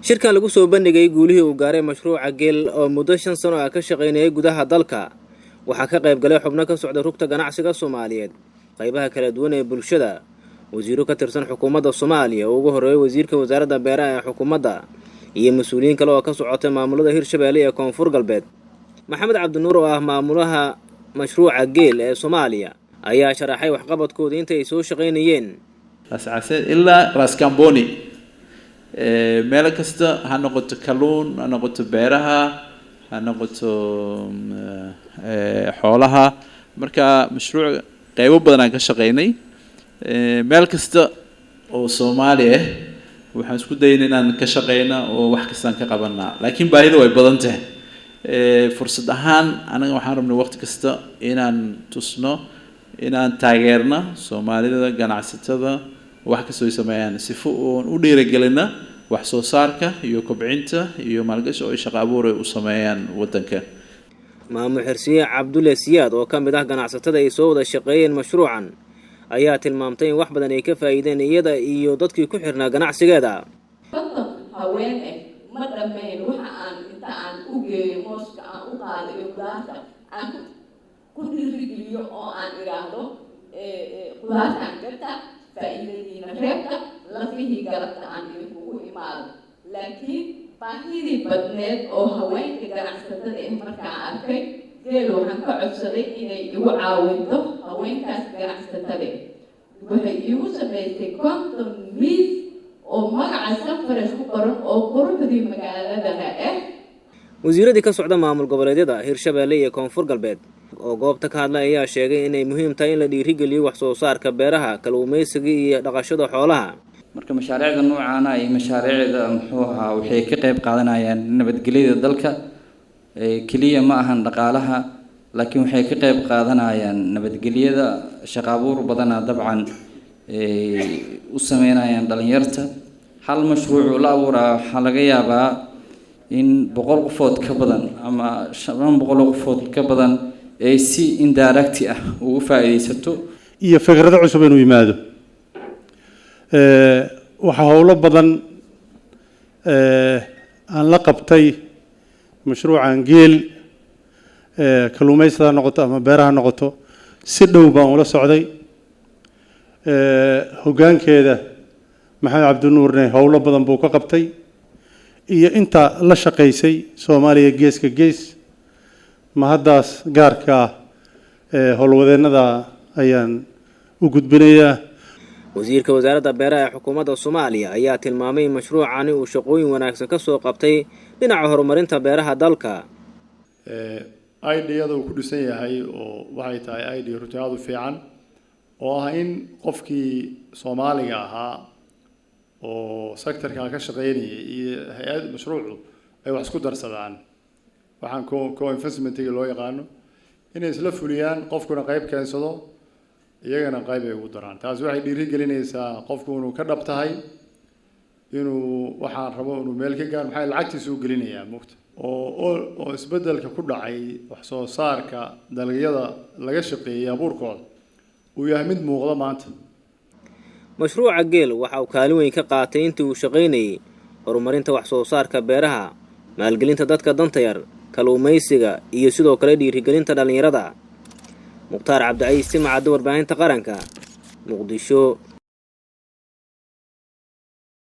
Shirkan lagu soo bandhigay guulihii uu gaaray mashruuca GEEL oo muddo 5 sano ah ka shaqaynayay gudaha dalka waxaa ka qayb galay xubno ka socda Rugta Ganacsiga Soomaaliyeed, qaybaha kala duwan ee bulshada, wasiiro ka tirsan xukuumadda Soomaaliya oo ugu horreeyay wasiirka wasaaradda beeraha ee xukuumadda, iyo mas-uuliyiin kale oo ka socotay maamulada Hirshabeelle ee Koonfur Galbeed. Maxamed Cabdinuur oo ah maamulaha mashruuca GEEL ee Soomaaliya ayaa sharaxay waxqabadkooda inta ay soo shaqaynayeen. Raas Caseyr ilaa Raas Kamboni, meel kasta ha noqoto, kalluun ha noqoto, beeraha ha noqoto, xoolaha. Marka mashruuc qeybo badan aan ka shaqeynay, meel kasta oo Soomaali ah waxaan isku dayna inaan ka shaqeyna oo wax kastaan ka qabanaa, laakiin baahida way badan tahay. Fursad ahaan anaga waxaan rabnay waqti kasta inaan tusno inaan taageerna Soomaalida ganacsatada, wax kastoo ay sameeyaan, sifo oon u dhiirigelina wax soo saarka iyo kobcinta iyo maalgashi oo ay shaqo abuur ay u sameeyaan waddanka. Maamul Xirsiye Cabdulle Siyaad oo ka mid ah ganacsatada ay soo wada shaqeeyeen mashruucan ayaa tilmaamtay in wax badan ay ka faa'iideen iyada iyo dadkii ku xirnaa ganacsigeeda. 50 haween ah ma dhammayn. Waxa aan inta aan u geeyo mooska, aan u qaado iyo qudaarta, aan ku dhiirigeliyo oo aan idhaahdo, "Qudaartaan gata, faa'iidadiina reebta, lafihii galabta aan idinkugu imaado." Laakiin baahidii badneed oo haweenka ganacsatada ah markaan arkay, GEEL waxaan ka codsaday inay igu caawinto haweenkaas ganacsatada. Waxay iigu samaysay 50 miis oo magaca Sunfresh ku qoran oo quruxdii magaaladana ah. Wasiiradii ka socda maamul goboleedyada Hirshabeelle iyo Koonfur Galbeed oo goobta ka hadlay ayaa sheegay inay muhiim tahay in la dhiirigeliyo wax soo saarka beeraha, kalluumaysiga iyo dhaqashada xoolaha. Marka mashaariicda noocaana iyo mashaariicda muxuu ahaa waxay ka qayb qaadanayaan nabadgelyada dalka. Keliya ma ahan dhaqaalaha, laakiin waxay ka qayb qaadanayaan nabadgelyada, shaqo abuur badana dabcan u sameynayaan dhalinyarta. Hal mashruuc uu la abuuraa waxaa laga yaabaa in 100 qofood ka badan ama 500 qofood ka badan ay si indirect ah ugu faa'iidaysato. Iyo fikrado cusub inuu yimaado. Waxaa howlo badan aan la qabtay mashruucan GEEL, kalluumaysiga ha noqoto ama beeraha ha noqoto, si dhow baan ula socday. Hoggaankeeda Maxamed Cabdinuurne howlo badan buu ka qabtay iyo inta la shaqaysay Soomaaliya geeska gees. Mahaddaas gaarka ah howlwadeennada ayaan u gudbinayaa. Wasiirka wasaaradda beeraha ee xukuumadda Soomaaliya ayaa tilmaamay in mashruucani uu shaqooyin wanaagsan ka soo qabtay dhinaca horumarinta beeraha dalka. Idea-da uu ku dhisan yahay oo waxay tahay idea runtii aada u fiican, oo ah in qofkii Soomaaliga ahaa oo sector-ka ka shaqeynayay iyo hay-ad mashruucu ay wax isku darsadaan, waxaan co-investment-iga loo yaqaano, inay isla fuliyaan, qofkuna qayb keensado, iyagana qayb ay ugu daraan. Taasi waxay dhiirigelinaysaa qofku inuu ka dhab tahay inuu waxaan rabo inuu meel ka gaaro, maxaa lacagtiisa u gelinayaa mugta oo isbeddelka ku dhacay wax soo saarka dalagyada laga shaqeeyey abuurkooda uu yahay mid muuqda maanta. Mashruuca GEEL waxa uu kaalin weyn ka qaatay intii uu shaqaynayay horumarinta wax soo saarka beeraha, maalgelinta dadka danta yar, kalluumaysiga iyo sidoo kale dhiirigelinta dhallinyarada. Mukhtaar Cabdicaiis Timacadda, Warbaahinta Qaranka, Muqdisho.